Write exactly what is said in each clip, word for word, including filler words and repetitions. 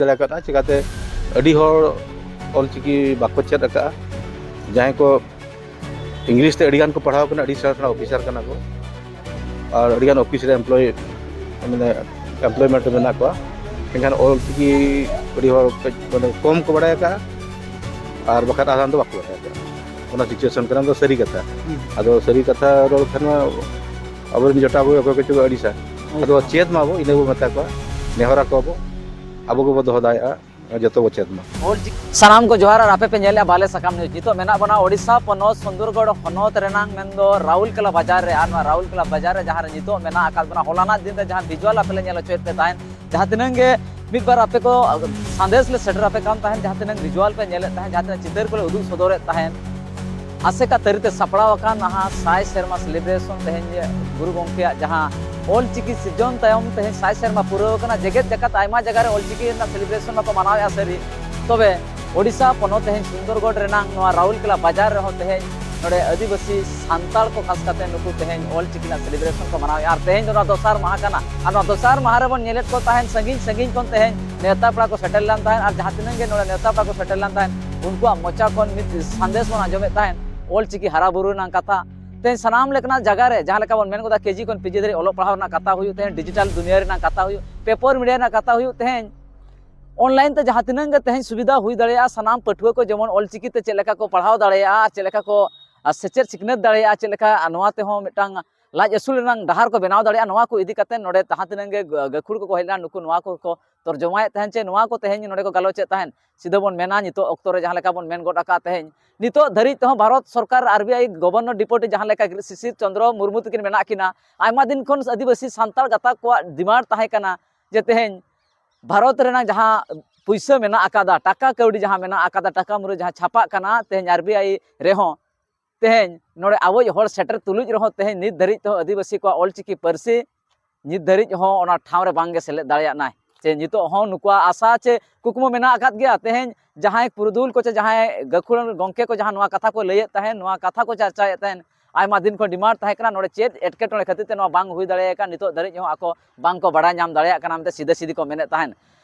ᱫᱟᱲᱮ ᱟᱠᱟᱫᱼᱟ᱾ ᱪᱤᱠᱟᱹᱛᱮ ᱟᱹᱰᱤ ᱦᱚᱲ ᱚᱞᱪᱤᱠᱤ ᱵᱟᱠᱚ ᱪᱮᱫ ᱟᱠᱟᱫᱼᱟ᱾ ᱡᱟᱦᱟᱸᱭ ᱠᱚ ᱤᱝᱞᱤᱥ ᱛᱮ ᱟᱹᱰᱤ ᱜᱟᱱ ᱠᱚ ᱯᱟᱲᱦᱟᱣ ᱠᱟᱱᱟ, ᱟᱹᱰᱤ ᱥᱮᱬᱟ ᱥᱮᱬᱟ ᱚᱯᱷᱤᱥᱟᱨ ᱠᱟᱱᱟ ᱠᱚ, ᱟᱨ ᱟᱹᱰᱤ ᱜᱟᱱ ᱚᱯᱷᱤᱥ ᱨᱮ ᱮᱢᱯᱞᱚᱭ, ᱢᱟᱱᱮ ᱮᱢᱯᱞᱚᱭᱢᱮᱱᱴ ᱨᱮ ᱢᱮᱱᱟᱜ ᱠᱚᱣᱟ, ᱢᱮᱱᱠᱷᱟᱱ ᱚᱞᱪᱤᱠᱤ ᱟᱹᱰᱤ ᱦᱚᱲ ᱠᱟᱹᱡ ᱢᱟᱱᱮ ᱠᱚᱢ ᱠᱚ ᱵᱟᱲᱟᱭ ᱟᱠᱟᱫᱼᱟ, ᱟᱨ ᱵᱟᱠᱷᱟᱱ ᱟᱫᱷᱟᱱ ᱫᱚ ᱵᱟᱠᱚ ᱵᱟᱲᱟᱭ ᱟᱠᱟᱫᱼᱟ᱾ ᱚᱱᱟ ᱥᱤᱪᱩᱭᱮᱥᱚᱱ ᱠᱟᱱᱟ, ᱫᱚ ᱥᱟᱹᱨᱤ ᱠᱟᱛᱷᱟ᱾ ᱟᱫᱚ ᱥᱟᱹᱨᱤ ᱠᱟᱛᱷᱟ ᱨᱚᱲ ᱠᱷᱟᱱ ᱢᱟ ᱟᱵᱚᱨᱮᱱ ᱡᱚᱴᱟᱣ ᱠᱚ ᱚᱠᱚᱭ ᱠᱚᱪᱚ ᱠᱚ ᱟᱹᱲᱤᱥᱟ᱾ ᱟᱫᱚ ᱪᱮᱫ ᱢᱟᱵᱚ, ᱤᱱᱟᱹ ᱵᱚ ᱢᱮᱛᱟ ᱠᱚᱣᱟ, ᱱᱮᱦᱚᱨ ᱟᱠᱚᱣᱟ ᱵᱚ, ᱟᱵᱚ ᱜᱮᱵᱚ ᱫᱚᱦᱚ ᱫᱟᱲᱮᱭᱟᱜᱼᱟ, ᱡᱚᱛᱚ ᱵᱚ ᱪᱮᱫ ᱢᱟ᱾ ᱥᱟᱱᱟᱢ ᱠᱚ ᱡᱚᱦᱟᱨ ᱟᱨ ᱟᱯᱮ ᱯᱮ ᱧᱮᱞᱮᱫᱼᱟ ᱵᱟᱞᱮ ᱥᱟᱠᱟᱢ ᱱᱤᱭᱩᱡᱽ᱾ ᱱᱤᱛᱚᱜ ᱢᱮᱱᱟᱜ ᱵᱚᱱᱟ ᱳᱰᱤᱥᱟ ᱯᱚᱱᱚᱛ ᱥᱩᱱᱫᱚᱨᱜᱚᱲ ᱦᱚᱱᱚᱛ ᱨᱮᱱᱟᱝ, ᱢᱮᱱᱫᱚ ᱨᱟᱩᱞᱠᱮᱞᱟ ᱵᱟᱡᱟᱨ ᱨᱮ᱾ ᱟᱨ ᱱᱚᱣᱟ ᱨᱟᱩᱞᱠᱮᱞᱟ ᱵᱟᱡᱟᱨ ᱨᱮ ᱡᱟᱦᱟᱸ ᱨᱮ ᱱᱤᱛᱚᱜ ᱢᱮᱱᱟᱜ ᱟᱠᱟᱫ ᱵᱚᱱᱟ, ᱦᱚᱞᱟᱱᱟᱜ ᱫᱤᱱ ᱨᱮ ᱡᱟᱦᱟᱸ ᱵᱷᱤᱡᱩᱣᱟᱞ ᱟᱯᱮ ᱞᱮ ᱧᱮᱞ ᱦᱚᱪᱚᱭᱮᱫ ᱯᱮ ᱛᱟᱦᱮᱸᱫ, ᱡᱟᱦᱟᱸ ᱛᱤᱱᱟᱹᱝ ᱜᱮ ᱢᱤᱫ ᱵᱟᱨ ᱟᱯᱮ ᱠᱚ ᱥᱟᱸᱫᱮᱥ ᱞᱮ ᱥᱮᱴᱮᱨ ᱟᱯᱮ ᱠᱟᱱ ᱛᱟᱦᱮᱸᱫ, ᱡᱟᱦᱟᱸ ᱛᱤᱱᱟᱹᱝ ᱵᱷᱤᱡᱩᱣᱟᱞ ᱯᱮ ᱧᱮᱞᱮᱫ ᱛᱟᱦᱮᱸᱫ, ᱡᱟᱦᱟᱸ ᱛᱤᱱᱟᱹᱜ ᱪᱤᱛᱟᱹᱨ ᱠᱚᱞᱮ ᱩᱫᱩᱜ ᱥᱚᱫᱚᱨᱮᱫ ᱛᱟᱦᱮᱸᱫ, ᱟᱥᱮᱠᱟ ᱛᱟᱹᱨᱤᱛᱮ ᱥᱟᱯᱲᱟᱣ ᱟᱠᱟᱱ ᱱᱟᱦᱟᱜ ᱥᱟᱭ ᱥᱮᱨᱢᱟ ᱥᱮᱞᱤᱵᱨᱮᱥᱚᱱ, ᱛᱮᱦᱮᱧ ᱜᱩᱨᱩ ᱜᱚᱢᱠᱮᱭᱟᱜ ᱡᱟᱦᱟᱸ ᱚᱞ ᱪᱤᱠᱤ ᱥᱤᱨᱡᱚᱱ ᱛᱟᱭᱚᱢ ᱛᱮᱦᱮᱧ ᱥᱟᱭ ᱥᱮᱨᱢᱟ ᱯᱩᱨᱟᱹᱣ ᱟᱠᱟᱱᱟ᱾ ᱡᱮᱜᱮᱛ ᱡᱟᱠᱟᱛ ᱟᱭᱢᱟ ᱡᱟᱭᱜᱟ ᱨᱮ ᱚᱞ ᱪᱤᱠᱤ ᱨᱮᱱᱟᱜ ᱥᱮᱞᱤᱵᱨᱮᱥᱚᱱ ᱢᱟᱠᱚ ᱢᱟᱱᱟᱣᱮᱫᱼᱟ ᱥᱟᱹᱨᱤ, ᱛᱚᱵᱮ ᱳᱰᱤᱥᱟ ᱯᱚᱱᱚᱛ ᱛᱮᱦᱮᱧ ᱥᱩᱱᱫᱚᱨᱜᱚᱲ ᱨᱮᱱᱟᱜ ᱱᱚᱣᱟ ᱨᱟᱩᱞᱠᱮᱞᱟ ᱵᱟᱡᱟᱨ ᱨᱮᱦᱚᱸ ᱛᱮᱦᱮᱧ ᱱᱚᱰᱮ ᱟᱹᱫᱤᱵᱟᱹᱥᱤ ᱥᱟᱱᱛᱟᱲ ᱠᱚ ᱠᱷᱟᱥ ᱠᱟᱛᱮ ᱱᱩᱠᱩ ᱛᱮᱦᱮᱧ ᱚᱞ ᱪᱤᱠᱤ ᱨᱮᱱᱟᱜ ᱥᱮᱞᱤᱵᱨᱮᱥᱚᱱ ᱠᱚ ᱢᱟᱱᱟᱣᱮᱫᱼᱟ᱾ ᱟᱨ ᱛᱮᱦᱮᱧ ᱫᱚ ᱱᱚᱣᱟ ᱫᱚᱥᱟᱨ ᱢᱟᱦᱟ ᱠᱟᱱᱟ᱾ ᱟᱨ ᱱᱚᱣᱟ ᱫᱚᱥᱟᱨ ᱢᱟᱦᱟ ᱨᱮᱵᱚᱱ ᱧᱮᱞᱮᱫ ᱠᱚ ᱛᱟᱦᱮᱸᱫ ᱥᱟᱺᱜᱤᱧ ᱥᱟᱺᱜᱤᱧ ᱠᱷᱚᱱ ᱛᱮᱦᱮᱧ ᱱᱮᱣᱛᱟ ᱯᱮᱲᱟ ᱠᱚ ᱥᱮᱴᱮᱨ ᱞᱮᱱ ᱛᱟᱦᱮᱸᱫ᱾ ᱟᱨ ᱡᱟᱦᱟᱸ ᱛᱤᱱᱟᱹᱜ ᱜᱮ ᱱᱚᱰᱮ ᱱᱮᱣᱛᱟ ᱯᱮᱲᱟ ᱠᱚ ᱥᱮᱴᱮᱨ ᱞᱮᱱ ᱛᱟᱦᱮᱸᱫ, ᱩᱱᱠᱩᱣᱟᱜ ᱢᱚᱪᱟ ᱠᱷᱚᱱ ᱢᱤᱫ ᱥᱟᱸᱫᱮᱥ ᱵᱚᱱ ᱟᱸᱡᱚᱢᱮᱫ ᱛᱟᱦᱮᱸᱫ, ᱚᱞ ᱪᱤᱠᱤ ᱦᱟᱨᱟ ᱵᱩᱨᱩ ᱨᱮᱱᱟᱜ ᱠᱟᱛᱷᱟ᱾ ᱛᱮᱦᱮᱧ ᱥᱟᱱᱟᱢ ᱞᱮᱠᱟᱱᱟᱜ ᱡᱟᱭᱜᱟ ᱨᱮ, ᱡᱟᱦᱟᱸ ᱞᱮᱠᱟ ᱵᱚᱱ ᱢᱮᱱ ᱜᱚᱫᱟ, ᱠᱮᱡᱤ ᱠᱷᱚᱱ ᱯᱤᱡᱤ ᱫᱷᱟᱹᱨᱤᱡ ᱚᱞᱚᱜ ᱯᱟᱲᱦᱟᱣ ᱨᱮᱱᱟᱜ ᱠᱟᱛᱷᱟ ᱦᱩᱭᱩᱜ, ᱛᱮᱦᱮᱧ ᱰᱤᱡᱤᱴᱟᱞ ᱫᱩᱱᱤᱭᱟᱹ ᱨᱮᱱᱟᱜ ᱠᱟᱛᱷᱟ ᱦᱩᱭᱩᱜ, ᱯᱮᱯᱟᱨ ᱢᱤᱰᱤᱭᱟ ᱨᱮᱱᱟᱜ ᱠᱟᱛᱷᱟ ᱦᱩᱭᱩᱜ, ᱛᱮᱦᱮᱧ ᱚᱱᱞᱟᱭᱤᱱ ᱛᱮ ᱡᱟᱦᱟᱸ ᱛᱤᱱᱟᱹᱜ ᱜᱮ ᱛᱮᱦᱮᱧ ᱥᱩᱵᱤᱫᱷᱟ ᱦᱩᱭ ᱫᱟᱲᱮᱭᱟᱜᱼᱟ, ᱥᱟᱱᱟᱢ ᱯᱟᱹᱴᱷᱩᱣᱟᱹ ᱠᱚ ᱡᱮᱢᱚᱱ ᱚᱞ ᱪᱤᱠᱤ ᱛᱮ ᱪᱮᱫ ᱞᱮᱠᱟ ᱠᱚ ᱯᱟᱲᱦᱟᱣ ᱫᱟᱲᱮᱭᱟᱜᱼᱟ ᱟᱨ ᱪᱮᱫ ᱞᱮᱠᱟ ᱠᱚ, ᱟᱨ, ᱥᱮᱪᱮᱫ ᱥᱤᱠᱷᱱᱟᱹᱛ ᱫᱟᱲᱮᱭᱟᱜᱼᱟ, ᱪᱮᱫ ᱞᱮᱠᱟ, ᱟᱨ ᱱᱚᱣᱟ ᱛᱮᱦᱚᱸ ᱢᱤᱫᱴᱟᱝ ᱞᱟᱡ ᱟᱹᱥᱩᱞ ᱨᱮᱱᱟᱝ ᱰᱟᱦᱟᱨ ᱠᱚ ᱵᱮᱱᱟᱣ ᱫᱟᱲᱮᱭᱟᱜᱼᱟ, ᱱᱚᱣᱟ ᱠᱚ ᱤᱫᱤ ᱠᱟᱛᱮ ᱱᱚᱰᱮ ᱡᱟᱦᱟᱸ ᱛᱤᱱᱟᱹᱜ ᱜᱮ ᱜᱟᱹᱠᱷᱩᱲ ᱠᱚᱠᱚ ᱦᱮᱡ ᱞᱮᱱᱟ, ᱱᱩᱠᱩ ᱱᱚᱣᱟ ᱠᱚᱠᱚ ᱛᱚᱨᱡᱚᱢᱟᱭᱮᱫ ᱛᱟᱦᱮᱸᱱ, ᱪᱮ ᱱᱚᱣᱟ ᱠᱚ ᱛᱮᱦᱮᱧ ᱱᱚᱰᱮ ᱠᱚ ᱜᱟᱞᱚᱪᱮᱫ ᱛᱟᱦᱮᱸᱱ᱾ ᱥᱤᱫᱷᱟᱹ ᱵᱚᱱ ᱢᱮᱱᱟ, ᱱᱤᱛᱚᱜ ᱚᱠᱛᱚ ᱨᱮ ᱡᱟᱦᱟᱸ ᱞᱮᱠᱟ ᱵᱚᱱ ᱢᱮᱱ ᱜᱚᱫ ᱟᱠᱟᱫ ᱛᱮᱦᱮᱧ, ᱱᱤᱛᱚᱜ ᱫᱷᱟᱹᱨᱤᱡ ᱛᱮᱦᱚᱸ ᱵᱷᱟᱨᱚᱛ ᱥᱚᱨᱠᱟᱨ, ᱟᱨ ᱵᱤ ᱟᱭ ᱜᱚᱵᱷᱚᱨᱱᱚᱨ ᱰᱮᱯᱩᱴᱤ ᱡᱟᱦᱟᱸ ᱞᱮᱠᱟ ᱥᱤᱥᱤᱨ ᱪᱚᱱᱫᱨᱚ ᱢᱩᱨᱢᱩ ᱛᱟᱹᱠᱤᱱ ᱢᱮᱱᱟᱜ ᱠᱤᱱᱟ, ᱟᱭᱢᱟ ᱫᱤᱱ ᱠᱷᱚᱱ ᱟᱹᱫᱤᱵᱟᱹᱥᱤ ᱥᱟᱱᱛᱟᱲ ᱜᱟᱛᱟᱠ ᱠᱚᱣᱟᱜ ᱰᱤᱢᱟᱱᱰ ᱛᱟᱦᱮᱸ ᱠᱟᱱᱟ ᱡᱮ ᱛᱮᱦᱮᱧ ᱵᱷᱟᱨᱚᱛ ᱨᱮᱱᱟᱜ ᱡᱟᱦᱟᱸ ᱯᱩᱭᱥᱟᱹ ᱢᱮᱱᱟᱜ ᱟᱠᱟᱫᱟ, ᱴᱟᱠᱟ ᱠᱟᱹᱣᱰᱤ ᱡᱟᱦᱟᱸ ᱢᱮᱱᱟᱜ ᱟᱠᱟᱫᱟ, ᱴᱟᱠᱟ ᱢᱩᱨᱟᱹᱭ ᱡᱟᱦᱟᱸ ᱪᱷᱟᱯᱟᱜ ᱠᱟᱱᱟ ᱛᱮᱦᱮᱧ ᱟᱨ ᱵᱤ ᱟᱭ ᱨᱮᱦᱚᱸ, ᱛᱮᱦᱮᱧ ᱱᱚᱰᱮ ᱟᱵᱚᱭᱤᱡ ᱦᱚᱲ ᱥᱮᱴᱮᱨ ᱛᱩᱞᱩᱡ ᱨᱮᱦᱚᱸ ᱛᱮᱦᱮᱧ ᱱᱤᱛ ᱫᱷᱟᱹᱨᱤᱡ ᱛᱮᱦᱚᱸ ᱟᱹᱫᱤᱵᱟᱹᱥᱤ ᱠᱚᱣᱟᱜ ᱚᱞᱪᱤᱠᱤ ᱯᱟᱹᱨᱥᱤ ᱱᱤᱛ ᱫᱷᱟᱹᱨᱤᱡ ᱦᱚᱸ ᱚᱱᱟ ᱴᱷᱟᱶ ᱨᱮ ᱵᱟᱝᱜᱮ ᱥᱮᱞᱮᱫ ᱫᱟᱲᱮᱭᱟᱜ ᱱᱟᱭ᱾ ᱪᱮ ᱱᱤᱛᱚᱜ ᱦᱚᱸ ᱱᱩᱠᱩᱣᱟᱜ ᱟᱥᱟ ᱪᱮ ᱠᱩᱠᱢᱩ ᱢᱮᱱᱟᱜ ᱟᱠᱟᱫ ᱜᱮᱭᱟ, ᱛᱮᱦᱮᱧ ᱡᱟᱦᱟᱸᱭ ᱯᱩᱨᱩᱫᱷᱩᱞ ᱠᱚ ᱪᱮ ᱡᱟᱦᱟᱸᱭ ᱜᱟᱹᱠᱷᱩᱲ ᱜᱚᱢᱠᱮ ᱠᱚ ᱡᱟᱦᱟᱸ ᱱᱚᱣᱟ ᱠᱟᱛᱷᱟ ᱠᱚ ᱞᱟᱹᱭᱮᱫ ᱛᱟᱦᱮᱸᱱ, ᱱᱚᱣᱟ ᱠᱟᱛᱷᱟ ᱠᱚ ᱪᱟᱨᱪᱟᱭᱮᱫ ᱛᱟᱦᱮᱸᱱ, ᱟᱭᱢᱟ ᱫᱤᱱ ᱠᱷᱚᱱ ᱰᱤᱢᱟᱱᱰ ᱛᱟᱦᱮᱸ ᱠᱟᱱᱟ, ᱱᱚᱰᱮ ᱪᱮᱫ ᱮᱴᱠᱮᱴᱚᱬᱮ ᱠᱷᱟᱹᱛᱤᱨ ᱛᱮ ᱱᱚᱣᱟ ᱵᱟᱝ ᱦᱩᱭ ᱫᱟᱲᱮᱭᱟᱠᱟᱱ, ᱱᱤᱛᱚᱜ ᱫᱷᱟᱹᱨᱤᱡ ᱦᱚᱸ ᱟᱠᱚ ᱵᱟᱝ ᱠᱚ ᱵᱟᱲᱟᱭ ᱧᱟᱢ ᱫᱟᱲᱮᱭᱟᱜ ᱠᱟᱱᱟ ᱢᱮᱱᱛᱮ ᱥᱤᱫᱷᱟᱹ ᱥᱤᱫᱷᱤ ᱠᱚ ᱢᱮᱱᱮᱫ ᱛᱟᱦᱮᱸᱱ᱾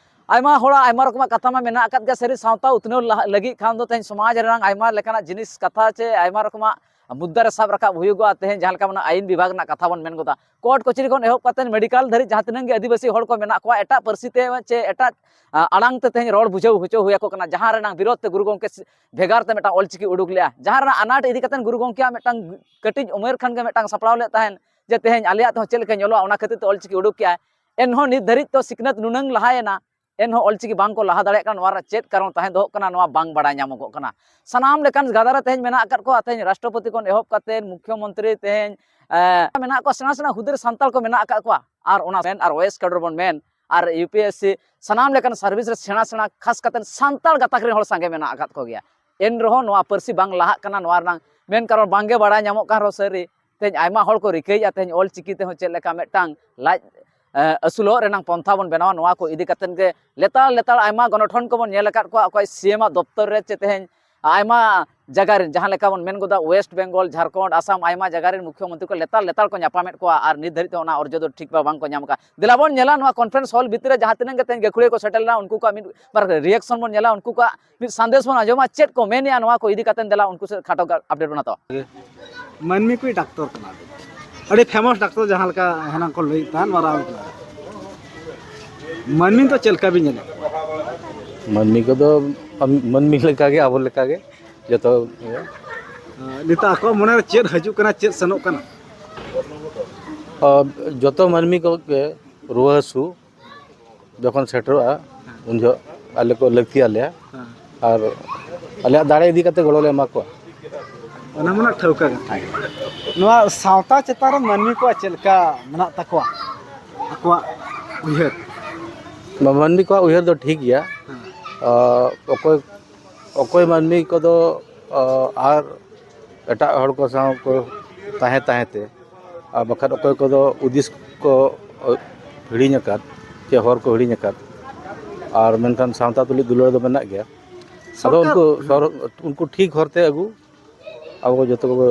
ᱟᱭᱢᱟ ᱦᱚᱲᱟᱜ ᱟᱭᱢᱟ ᱨᱚᱠᱚᱢᱟᱜ ᱠᱟᱛᱷᱟ ᱢᱟ ᱢᱮᱱᱟᱜ ᱟᱠᱟᱫ ᱜᱮᱭᱟ᱾ ᱥᱟᱹᱨᱤ ᱥᱟᱶᱛᱟ ᱩᱛᱱᱟᱹᱣ ᱞᱟᱦᱟ- ᱞᱟᱹᱜᱤᱫ ᱠᱷᱟᱱ ᱫᱚ ᱛᱮᱦᱮᱧ ᱥᱚᱢᱟᱡᱽ ᱨᱮᱱᱟᱜ ᱟᱭᱢᱟ ᱞᱮᱠᱟᱱᱟᱜ ᱡᱤᱱᱤᱥ, ᱠᱟᱛᱷᱟ ᱪᱮ ᱟᱭᱢᱟ ᱨᱚᱠᱚᱢᱟᱜ ᱢᱩᱫᱽᱫᱟ ᱨᱮ ᱥᱟᱵ ᱨᱟᱠᱟᱵ ᱦᱩᱭᱩᱜᱚᱜᱼᱟ᱾ ᱛᱮᱦᱮᱧ ᱡᱟᱦᱟᱸ ᱞᱮᱠᱟ ᱢᱮᱱᱟᱜᱼᱟ, ᱟᱹᱭᱤᱱ ᱵᱤᱵᱷᱟᱜᱽ ᱨᱮᱱᱟᱜ ᱠᱟᱛᱷᱟ ᱵᱚᱱ ᱢᱮᱱ ᱜᱚᱫᱟ, ᱠᱳᱨᱴ ᱠᱚᱪᱟᱹᱨᱤ ᱠᱷᱚᱱ ᱮᱦᱚᱵ ᱠᱟᱛᱮ ᱢᱮᱰᱤᱠᱟᱞ ᱫᱷᱟᱹᱨᱤᱡ ᱡᱟᱦᱟᱸ ᱛᱤᱱᱟᱹᱜ ᱜᱮ ᱟᱹᱫᱤᱵᱟᱹᱥᱤ ᱦᱚᱲ ᱠᱚ ᱢᱮᱱᱟᱜ ᱠᱚᱣᱟ, ᱮᱴᱟᱜ ᱯᱟᱹᱨᱥᱤ ᱛᱮ ᱪᱮ ᱮᱴᱟᱜ, ᱟ, ᱟᱲᱟᱝ ᱛᱮ ᱛᱮᱦᱮᱧ ᱨᱚᱲ ᱵᱩᱡᱷᱟᱹᱣ ᱦᱚᱪᱚ ᱦᱩᱭ ᱟᱠᱚ ᱠᱟᱱᱟ, ᱡᱟᱦᱟᱸ ᱨᱮᱱᱟᱜ ᱵᱤᱨᱳᱫᱷ ᱛᱮ ᱜᱩᱨᱩ ᱜᱚᱢᱠᱮ ᱥᱤ- ᱵᱷᱮᱜᱟᱨ ᱛᱮ ᱢᱤᱫᱴᱟᱝ ᱚᱞᱪᱤᱠᱤ ᱩᱰᱩᱠ ᱞᱮᱜᱼᱟ, ᱡᱟᱦᱟᱸ ᱨᱮᱱᱟᱜ ᱟᱱᱟᱴ ᱤᱫᱤ ᱠᱟᱛᱮ ᱜᱩᱨᱩ ᱜᱚᱢᱠᱮᱭᱟᱜ ᱢᱤᱫᱴᱟᱝ ᱠᱟᱹᱴᱤᱡ ᱩᱢᱮᱨ ᱠᱷᱟᱱ ᱜᱮ ᱢᱤᱫᱴᱟᱝ ᱥᱟᱯᱲᱟᱣ ᱞᱮᱫ ᱛᱟᱦᱮᱸᱱ, ᱡᱮ ᱛᱮᱦᱮᱧ ᱟᱞᱮᱭᱟᱜ ᱛᱮᱦᱚᱸ ᱪᱮᱫ ᱞᱮᱠᱟ ᱧᱮᱞᱚᱜᱼᱟ, ᱚᱱᱟ ᱠᱷᱟᱹᱛᱤᱨ ᱛᱮ ᱚᱞᱪᱤᱠᱤ ᱩᱰᱩᱠ ᱠᱮᱜᱼᱟᱭ᱾ ᱮᱱᱦᱚᱸ ᱱᱤᱛ ᱫᱷᱟᱹᱨᱤᱡ ᱛᱚ ᱥᱤᱠᱷᱱᱟᱹᱛ ᱱᱩᱱᱟᱹᱝ ᱞᱟᱦᱟᱭᱮᱱᱟ, ᱮᱱᱦᱚᱸ ᱚᱞᱪᱤᱠᱤ ᱵᱟᱝ ᱠᱚ ᱞᱟᱦᱟ ᱫᱟᱲᱮᱭᱟᱜ ᱠᱟᱱᱟ᱾ ᱱᱚᱣᱟ ᱨᱮᱱᱟᱜ ᱪᱮᱫ ᱠᱟᱨᱚᱱ ᱛᱟᱦᱮᱸ ᱫᱚᱦᱚᱜ ᱠᱟᱱᱟ, ᱱᱚᱣᱟ ᱵᱟᱝ ᱵᱟᱲᱟᱭ ᱧᱟᱢᱚᱜᱚᱜ ᱠᱟᱱᱟ᱾ ᱥᱟᱱᱟᱢ ᱞᱮᱠᱟᱱ ᱜᱟᱫᱟᱨ ᱨᱮ ᱛᱮᱦᱮᱧ ᱢᱮᱱᱟᱜ ᱟᱠᱟᱫ ᱠᱚᱣᱟ, ᱛᱮᱦᱮᱧ ᱨᱟᱥᱴᱨᱚᱯᱚᱛᱤ ᱠᱷᱚᱱ ᱮᱦᱚᱵ ᱠᱟᱛᱮ ᱢᱩᱠᱷᱭᱚᱢᱚᱱᱛᱨᱤ, ᱛᱮᱦᱮᱧ, ᱮ, ᱢᱮᱱᱟᱜ ᱠᱚᱣᱟ, ᱥᱮᱬᱟ ᱥᱮᱬᱟ ᱦᱩᱫᱟᱹ ᱨᱮ ᱥᱟᱱᱛᱟᱲ ᱠᱚ ᱢᱮᱱᱟᱜ ᱟᱠᱟᱫ ᱠᱚᱣᱟ᱾ ᱟᱨ ᱚᱱᱟ ᱢᱮᱱ ᱟᱨ ᱳᱭᱮᱥᱴ ᱠᱟᱰᱚᱨ ᱵᱚᱱ ᱢᱮᱱ ᱟᱨ ᱭᱩ ᱯᱤ ᱮᱥ ᱥᱤ ᱥᱟᱱᱟᱢ ᱞᱮᱠᱟᱱ ᱥᱟᱨᱵᱷᱤᱥ ᱨᱮ ᱥᱮᱬᱟ ᱥᱮᱬᱟ, ᱠᱷᱟᱥ ᱠᱟᱛᱮ ᱥᱟᱱᱛᱟᱲ ᱜᱟᱛᱟᱠ ᱨᱮᱱ ᱦᱚᱲ ᱥᱟᱸᱜᱮ ᱢᱮᱱᱟᱜ ᱟᱠᱟᱫ ᱠᱚᱜᱮᱭᱟ᱾ ᱮᱱ ᱨᱮᱦᱚᱸ ᱱᱚᱣᱟ ᱯᱟᱹᱨᱥᱤ ᱵᱟᱝ ᱞᱟᱦᱟᱜ ᱠᱟᱱᱟ, ᱱᱚᱣᱟ ᱨᱮᱱᱟᱜ ᱢᱮᱱ ᱠᱟᱨᱚᱱ ᱵᱟᱝᱜᱮ ᱵᱟᱲᱟᱭ ᱧᱟᱢᱚᱜ ᱠᱟᱱ ᱨᱮᱦᱚᱸ ᱥᱟᱹᱨᱤ ᱛᱮᱦᱮᱧ ᱟᱭᱢᱟ ᱦᱚᱲ ᱠᱚ ᱨᱤᱠᱟᱹᱭᱮᱫᱼᱟ, ᱛᱮᱦᱮᱧ ᱚᱞ ᱪᱤᱠᱤ ᱛᱮᱦᱚᱸ ᱪᱮᱫ ᱞᱮᱠᱟ ᱢᱤᱫᱴᱟᱝ ᱞᱟᱡ, ᱮ, ᱟᱹᱥᱩᱞᱚᱜ ᱨᱮᱱᱟᱜ ᱯᱚᱱᱛᱷᱟ ᱵᱚᱱ ᱵᱮᱱᱟᱣᱟ, ᱱᱚᱣᱟ ᱠᱚ ᱤᱫᱤ ᱠᱟᱛᱮᱫ ᱜᱮ ᱞᱮᱛᱟᱲ ᱞᱮᱛᱟᱲ ᱟᱭᱢᱟ ᱜᱚᱱᱚᱴᱷᱚᱱ ᱠᱚᱵᱚᱱ ᱧᱮᱞ ᱟᱠᱟᱫ ᱠᱚᱣᱟ, ᱚᱠᱚᱭ ᱥᱤ ᱮᱢ ᱟᱜ ᱫᱚᱯᱛᱚᱨ ᱨᱮ ᱪᱮ ᱛᱮᱦᱮᱧ ᱟᱭᱢᱟ ᱡᱟᱭᱜᱟ ᱨᱮᱱ, ᱡᱟᱦᱟᱸ ᱞᱮᱠᱟ ᱵᱚᱱ ᱢᱮᱱ ᱜᱚᱫᱟ, ᱳᱭᱮᱥᱴ ᱵᱮᱝᱜᱚᱞ, ᱡᱷᱟᱲᱠᱷᱚᱸᱰ, ᱟᱥᱟᱢ, ᱟᱭᱢᱟ ᱡᱟᱭᱜᱟ ᱨᱮᱱ ᱢᱩᱠᱷᱭᱚᱢᱚᱱᱛᱨᱤ ᱠᱚ ᱞᱮᱛᱟᱲ ᱞᱮᱛᱟᱲ ᱠᱚ ᱧᱟᱯᱟᱢᱮᱫ ᱠᱚᱣᱟ ᱟᱨ ᱱᱤᱛ ᱫᱷᱟᱹᱨᱤᱡ ᱛᱮ ᱚᱱᱟ ᱚᱨᱡᱚ ᱫᱚ ᱴᱷᱤᱠ ᱵᱟᱝ ᱠᱚ ᱧᱟᱢ ᱟᱠᱟᱫᱟ᱾ ᱫᱮᱞᱟ ᱵᱚᱱ ᱧᱮᱞᱟ ᱱᱚᱣᱟ ᱠᱚᱱᱯᱷᱟᱨᱮᱱᱥ ᱦᱚᱞ ᱵᱷᱤᱛᱨᱤ ᱨᱮ ᱡᱟᱦᱟᱸ ᱛᱤᱱᱟᱹᱜ ᱜᱮ ᱛᱮᱦᱮᱧ ᱜᱟᱹᱠᱷᱩᱲᱤᱭᱟᱹ ᱠᱚ ᱥᱮᱴᱮᱨ ᱞᱮᱱᱟ, ᱩᱱᱠᱩ ᱠᱚᱣᱟᱜ ᱢᱤᱫ ᱵᱟᱨ ᱨᱤᱭᱮᱠᱥᱚᱱ ᱵᱚᱱ ᱧᱮᱞᱟ, ᱩᱱᱠᱩ ᱠᱚᱣᱟᱜ ᱢᱤᱫ ᱥᱟᱸᱫᱮᱥ ᱵᱚᱱ ᱟᱸᱡᱚᱢᱟ, ᱪᱮᱫ ᱠᱚ ᱢᱮᱱᱮᱜᱼᱟ, ᱱᱚᱣᱟ ᱠᱚ ᱤᱫᱤ ᱠᱟᱛᱮ ᱫᱮᱞᱟ ᱩᱱᱠᱩ ᱥᱮᱫ ᱠᱷᱟᱴᱚ ᱟᱯᱰᱮᱴ ᱵᱚᱱ ᱦᱟᱛᱟᱣᱟ᱾ ᱢᱟᱹᱱᱢᱤ ᱠᱚᱭᱤᱡ ᱰᱟᱠᱛᱚᱨ ᱠᱟᱱᱟ, ᱟᱹᱰᱤ ᱯᱷᱮᱢᱟᱥ ᱰᱟᱠᱛᱚᱨ, ᱡᱟᱦᱟᱸ ᱞᱮᱠᱟ ᱦᱮᱱᱟᱝ ᱠᱚ ᱞᱟᱹᱭᱮᱫ ᱛᱟᱦᱮᱸᱫ, ᱢᱟᱨᱟᱝ ᱠᱟᱱᱟ᱾ ᱢᱟᱹᱱᱢᱤ ᱫᱚ ᱪᱮᱫ ᱞᱮᱠᱟ ᱵᱤᱱ ᱧᱮᱞᱮᱫ ᱠᱚᱣᱟ? ᱢᱟᱹᱱᱢᱤ ᱠᱚᱫᱚ ᱟᱢ-, ᱢᱟᱹᱱᱢᱤ ᱞᱮᱠᱟᱜᱮ, ᱟᱵᱚ ᱞᱮᱠᱟᱜᱮ ᱡᱚᱛᱚ ᱜᱮ᱾ ᱱᱤᱛᱚᱜ ᱟᱠᱚᱣᱟᱜ ᱢᱚᱱᱮᱨᱮ ᱪᱮᱫ ᱦᱤᱡᱩᱜ ᱠᱟᱱᱟ, ᱪᱮᱫ ᱥᱮᱱᱚᱜ ᱠᱟᱱᱟ? ᱟ, ᱡᱚᱛᱚ ᱢᱟᱹᱱᱢᱤ ᱠᱚᱜᱮ ᱨᱩᱣᱟᱹ ᱦᱟᱹᱥᱩ ᱡᱚᱠᱷᱚᱱ ᱥᱮᱴᱮᱨᱚᱜᱼᱟ, ᱩᱱ ᱡᱚᱦᱚᱜ ᱟᱞᱮ ᱠᱚ ᱞᱟᱹᱠᱛᱤ ᱟᱞᱮᱭᱟ᱾ ᱦᱮᱸ᱾ ᱟᱨ ᱟᱞᱮᱭᱟᱜ ᱫᱟᱲᱮ ᱤᱫᱤ ᱠᱟᱛᱮ ᱜᱚᱲᱚ ᱞᱮ ᱮᱢᱟ ᱠᱚᱣᱟ᱾ ᱚᱱᱟ ᱢᱟ ᱱᱟᱜ ᱴᱷᱟᱹᱣᱠᱟᱹ ᱠᱟᱛᱷᱟ ᱜᱮ᱾ ᱱᱚᱣᱟ ᱥᱟᱶᱛᱟ ᱪᱮᱛᱟᱱ ᱨᱮ ᱢᱟᱹᱱᱢᱤ ᱠᱚᱣᱟᱜ ᱪᱮᱫ ᱞᱮᱠᱟ ᱢᱮᱱᱟᱜ ᱛᱟᱠᱚᱣᱟ, ᱟᱠᱚᱣᱟᱜ ᱩᱭᱦᱟᱹᱨ? ᱱᱚᱣᱟ ᱢᱟᱹᱱᱢᱤ ᱠᱚᱣᱟᱜ ᱩᱭᱦᱟᱹᱨ ᱫᱚ ᱴᱷᱤᱠ ᱜᱮᱭᱟ᱾ ᱦᱮᱸ᱾ ᱟᱨ ᱚᱠᱚᱭ, ᱚᱠᱚᱭ ᱢᱟᱹᱱᱢᱤ ᱠᱚᱫᱚ, ᱟᱨ ᱮᱴᱟᱜ ᱦᱚᱲ ᱠᱚ ᱥᱟᱶ ᱠᱚ ᱛᱟᱦᱮᱸ ᱛᱟᱦᱮᱸ ᱛᱮ, ᱟᱨ ᱵᱟᱠᱷᱟᱱ ᱚᱠᱚᱭ ᱠᱚᱫᱚ ᱦᱩᱫᱤᱥ ᱠᱚ ᱦᱤᱲᱤᱧ ᱟᱠᱟᱫ, ᱪᱮ ᱦᱚᱨ ᱠᱚ ᱦᱤᱲᱤᱧ ᱟᱠᱟᱫ, ᱟᱨ ᱢᱮᱱᱠᱷᱟᱱ ᱥᱟᱶᱛᱟ ᱛᱩᱞᱩᱡ ᱫᱩᱞᱟᱹᱲ ᱫᱚ ᱢᱮᱱᱟᱜ ᱜᱮᱭᱟ᱾ ᱟᱫᱚ ᱥᱚᱨᱠᱟᱨ ᱩᱱᱠᱩ ᱥᱚᱨ-, ᱩᱱᱠᱩ ᱴᱷᱤᱠ ᱦᱚᱨᱛᱮ ᱟᱹᱜᱩ ᱟᱵᱚ ᱡᱚᱛᱚ ᱠᱚᱵᱚ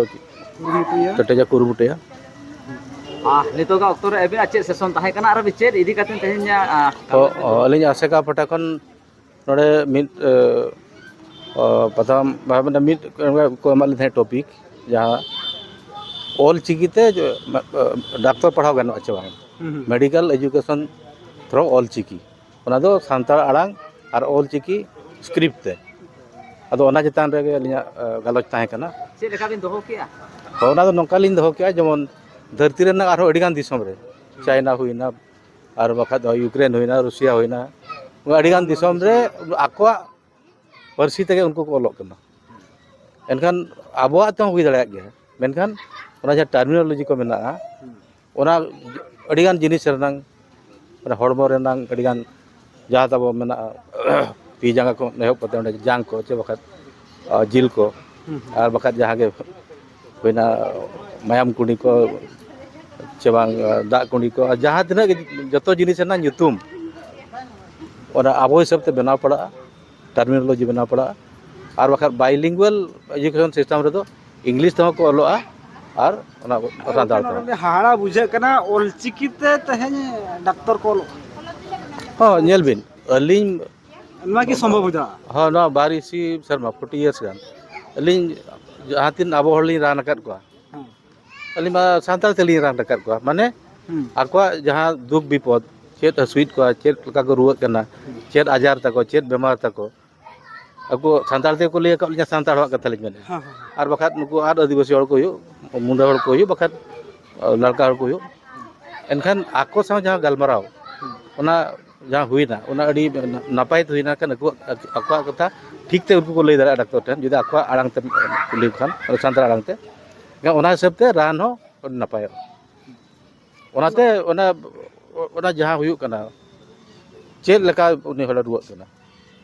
ᱠᱩᱨᱩᱢᱩᱴᱩᱭᱟ᱾ ᱠᱮᱴᱮᱡᱟ, ᱠᱩᱨᱩᱢᱩᱴᱩᱭᱟ᱾ ᱟᱨ ᱱᱤᱛᱚᱜᱟᱜ ᱚᱠᱛᱚ ᱨᱮ ᱟᱹᱵᱤᱱᱟᱜ ᱪᱮᱫ ᱥᱮᱥᱚᱱ ᱛᱟᱦᱮᱸ ᱠᱟᱱᱟ ᱟᱨ ᱟᱹᱵᱤᱱ ᱪᱮᱫ ᱤᱫᱤ ᱠᱟᱛᱮ ᱛᱮᱦᱮᱧ, ᱟᱸ, ᱚ, ᱚ, ᱟᱹᱞᱤᱧ ᱟᱥᱮᱠᱟ ᱯᱟᱦᱴᱟ ᱠᱷᱚᱱ ᱱᱚᱰᱮ ᱢᱤᱫ, ᱮ, ᱚ, ᱯᱟᱛᱷᱟᱢ, ᱢᱟᱱᱮ ᱢᱤᱫ ᱠᱚ ᱮᱢᱟᱜ ᱞᱤᱧ ᱛᱟᱦᱮᱸᱫ ᱴᱚᱯᱤᱠ, ᱡᱟᱦᱟᱸ ᱚᱞ ᱪᱤᱠᱤ ᱛᱮ ᱡᱮ, ᱢᱟ-, ᱮ, ᱰᱟᱠᱛᱚᱨ ᱯᱟᱲᱦᱟᱣ ᱜᱟᱱᱚᱜᱼᱟ ᱪᱮ ᱵᱟᱝ? ᱦᱩᱸ, ᱦᱩᱸ᱾ Medical education through Ol Chiki, ᱚᱱᱟ ᱫᱚ ᱥᱟᱱᱛᱟᱲ ᱟᱲᱟᱝ ᱟᱨ ᱚᱞ ᱪᱤᱠᱤ script ᱛᱮ᱾ ᱟᱫᱚ ᱚᱱᱟ ᱪᱮᱛᱟᱱ ᱨᱮᱜᱮ ᱟᱹᱞᱤᱧᱟᱜ, ᱮ, ᱜᱟᱞᱚᱪ ᱛᱟᱦᱮᱸ ᱠᱟᱱᱟ᱾ ᱪᱮᱫ ᱞᱮᱠᱟ ᱵᱤᱱ ᱫᱚᱦᱚ ᱠᱮᱜᱼᱟ? ᱦᱳᱭ, ᱚᱱᱟ ᱫᱚ ᱱᱚᱝᱠᱟ ᱞᱤᱧ ᱫᱚᱦᱚ ᱠᱮᱜᱼᱟ, ᱡᱮᱢᱚᱱ ᱫᱷᱟᱹᱨᱛᱤ ᱨᱮᱱᱟᱜ ᱟᱨᱦᱚᱸ ᱟᱹᱰᱤᱜᱟᱱ ᱫᱤᱥᱚᱢ ᱨᱮ, ᱪᱟᱭᱱᱟ ᱦᱩᱭᱱᱟ, ᱟᱨ ᱵᱟᱠᱷᱟᱡ ᱫᱚ ᱤᱭᱩᱠᱨᱮᱱ ᱦᱩᱭᱱᱟ, ᱨᱩᱥᱤᱭᱟ ᱦᱩᱭᱱᱟ, ᱟᱹᱰᱤᱜᱟᱱ ᱫᱤᱥᱚᱢ ᱨᱮ ᱟᱠᱚᱣᱟᱜ ᱯᱟᱹᱨᱥᱤ ᱛᱮᱜᱮ ᱩᱱᱠᱩ ᱠᱚ ᱚᱞᱚᱜ ᱠᱟᱱᱟ᱾ ᱮᱱᱠᱷᱟᱱ ᱟᱵᱚᱣᱟᱜ ᱛᱮᱦᱚᱸ ᱦᱩᱭ ᱫᱟᱲᱮᱭᱟᱜ ᱜᱮᱭᱟ, ᱢᱮᱱᱠᱷᱟᱱ ᱚᱱᱟ ᱡᱟᱦᱟᱸ terminology ᱠᱚ ᱢᱮᱱᱟᱜᱼᱟ, ᱚᱱᱟ ᱟᱹᱰᱤᱜᱟᱱ ᱡᱤᱱᱤᱥ ᱨᱮᱱᱟᱝ, ᱢᱟᱱᱮ ᱦᱚᱲᱢᱚ ᱨᱮᱱᱟᱝ ᱟᱹᱰᱤᱜᱟᱱ ᱡᱟᱦᱟᱸ ᱛᱟᱵᱚ ᱢᱮᱱᱟᱜᱼᱟ, ᱛᱤ ᱡᱟᱸᱜᱟ ᱠᱷᱚᱱ ᱮᱦᱚᱵ ᱠᱟᱛᱮ ᱚᱸᱰᱮ ᱡᱟᱝ ᱠᱚ, ᱪᱮ ᱵᱟᱠᱷᱟᱡ, ᱟ, ᱡᱤᱞ ᱠᱚ, ᱦᱩᱸ, ᱦᱩᱸ᱾ ᱟᱨ ᱵᱟᱠᱷᱟᱡ ᱡᱟᱦᱟᱸ ᱜᱮ ᱦᱩᱭᱱᱟ, ᱢᱟᱭᱟᱢ ᱠᱩᱸᱰᱤ ᱠᱚ, ᱪᱮ ᱵᱟᱝ, ᱟ, ᱫᱟᱜ ᱠᱩᱸᱰᱤ ᱠᱚ, ᱟᱨ ᱡᱟᱦᱟᱸ ᱛᱤᱱᱟᱹᱜ ᱜᱮ ᱡᱚᱛᱚ ᱡᱤᱱᱤᱥ ᱨᱮᱱᱟᱜ ᱧᱩᱛᱩᱢ ᱚᱱᱟ ᱟᱵᱚ ᱦᱤᱥᱟᱹᱵ ᱛᱮ ᱵᱮᱱᱟᱣ ᱯᱟᱲᱟᱜᱼᱟ, terminology ᱵᱮᱱᱟᱣ ᱯᱟᱲᱟᱜᱼᱟ᱾ ᱟᱨ ᱵᱟᱠᱷᱟᱡ bilingual education system ᱨᱮᱫᱚ English ᱛᱮᱦᱚᱸ ᱠᱚ ᱚᱞᱚᱜᱼᱟ ᱟᱨ ᱚᱱᱟ ᱥᱟᱱᱛᱟᱲ ᱛᱮᱦᱚᱸ᱾ ᱱᱚᱰᱮ ᱦᱟᱦᱟᱲᱟ ᱵᱩᱡᱷᱟᱹᱜ ᱠᱟᱱᱟ, ᱚᱞᱪᱤᱠᱤ ᱛᱮ ᱛᱮᱦᱮᱧ ᱰᱟᱠᱛᱚᱨ ᱠᱚ ᱚᱞᱚᱜ ᱠᱟᱱᱟ᱾ ᱦᱚᱸ, ᱧᱮᱞ ᱵᱤᱱ, ᱟᱹᱞᱤᱧ ᱱᱚᱣᱟ ᱠᱤ ᱥᱚᱢᱵᱷᱚᱵ ᱦᱩᱭ ᱫᱟᱲᱮᱭᱟᱜᱼᱟ? ᱦᱚᱸ, ᱱᱚᱣᱟ ᱵᱟᱨ ᱤᱥᱤ ᱥᱮᱨᱢᱟ, forty years ᱜᱟᱱ, ᱟᱹᱞᱤᱧ ᱡᱟᱦᱟᱸ ᱛᱤᱱ ᱟᱵᱚ ᱦᱚᱲ ᱞᱤᱧ ᱨᱟᱱ ᱟᱠᱟᱫ ᱠᱚᱣᱟ, ᱦᱮᱸ᱾ ᱟᱹᱞᱤᱧ ᱢᱟ ᱥᱟᱱᱛᱟᱲ ᱛᱮᱞᱤᱧ ᱨᱟᱱ ᱟᱠᱟᱫ ᱠᱚᱣᱟ, ᱢᱟᱱᱮ ᱦᱩᱸ᱾ ᱟᱠᱚᱣᱟᱜ ᱡᱟᱦᱟᱸ ᱫᱩᱠ ᱵᱤᱯᱚᱫ, ᱪᱮᱫ ᱦᱟᱹᱥᱩᱭᱮᱫ ᱠᱚᱣᱟ, ᱪᱮᱫ ᱞᱮᱠᱟ ᱠᱚ ᱨᱩᱣᱟᱹᱜ ᱠᱟᱱᱟ, ᱦᱩᱸ᱾ ᱪᱮᱫ ᱟᱡᱟᱨ ᱛᱟᱠᱚ, ᱪᱮᱫ ᱵᱮᱢᱟᱨ ᱛᱟᱠᱚ, ᱟᱠᱚ ᱥᱟᱱᱛᱟᱲ ᱛᱮᱠᱚ ᱞᱟᱹᱭ ᱟᱠᱟᱫ ᱞᱤᱧᱟ, ᱥᱟᱱᱛᱟᱲ ᱦᱚᱲᱟᱜ ᱠᱟᱛᱷᱟ ᱞᱤᱧ ᱢᱮᱱᱮᱫᱼᱟ᱾ ᱦᱮᱸ, ᱦᱮᱸ, ᱦᱮᱸ᱾ ᱟᱨ ᱵᱟᱠᱷᱟᱡ ᱱᱩᱠᱩ ᱟᱨ ᱟᱹᱫᱤᱵᱟᱹᱥᱤ ᱦᱚᱲ ᱠᱚ ᱦᱩᱭᱩᱜ, ᱢᱩᱱᱰᱟ ᱦᱚᱲ ᱠᱚ ᱦᱩᱭᱩᱜ, ᱵᱟᱠᱷᱟᱡ ᱞᱟᱲᱠᱟ ᱦᱚᱲ ᱠᱚ ᱦᱩᱭᱩᱜ, ᱮᱱᱠᱷᱟᱱ ᱟᱠᱚ ᱥᱟᱶ ᱡᱟᱦᱟᱸ ᱜᱟᱞᱢᱟᱨᱟᱣ, ᱦᱩᱸ᱾ ᱚᱱᱟ ᱡᱟᱦᱟᱸ ᱦᱩᱭᱱᱟ, ᱚᱱᱟ ᱟᱹᱰᱤ ᱱᱟᱯᱟᱭ ᱛᱮ ᱦᱩᱭᱱᱟ᱾ ᱠᱷᱟᱱ ᱟᱠᱚᱣᱟᱜ, ᱟᱠᱚᱣᱟᱜ ᱠᱟᱛᱷᱟ ᱴᱷᱤᱠ ᱛᱮ ᱩᱱᱠᱩ ᱠᱚ ᱞᱟᱹᱭ ᱫᱟᱲᱮᱭᱟᱜᱼᱟ ᱰᱟᱠᱛᱚᱨ ᱴᱷᱮᱱ, ᱡᱩᱫᱤ ᱟᱠᱚᱣᱟᱜ ᱟᱲᱟᱝ ᱛᱮᱢ ᱠᱩᱞᱤ ᱠᱚ ᱠᱷᱟᱱ, ᱥᱟᱱᱛᱟᱲ ᱟᱲᱟᱝ ᱛᱮ, ᱮᱱᱠᱷᱟᱱ ᱚᱱᱟ ᱦᱤᱥᱟᱹᱵ ᱛᱮ ᱨᱟᱱ ᱦᱚᱸ ᱟᱹᱰᱤ ᱱᱟᱯᱟᱭᱚᱜᱼᱟ᱾ ᱚᱱᱟᱛᱮ ᱚᱱᱟ, ᱚᱱᱟ ᱡᱟᱦᱟᱸ ᱦᱩᱭᱩᱜ ᱠᱟᱱᱟ, ᱪᱮᱫ ᱞᱮᱠᱟ ᱩᱱᱤ ᱦᱚᱲᱮ ᱨᱩᱣᱟᱹᱜ ᱠᱟᱱᱟ,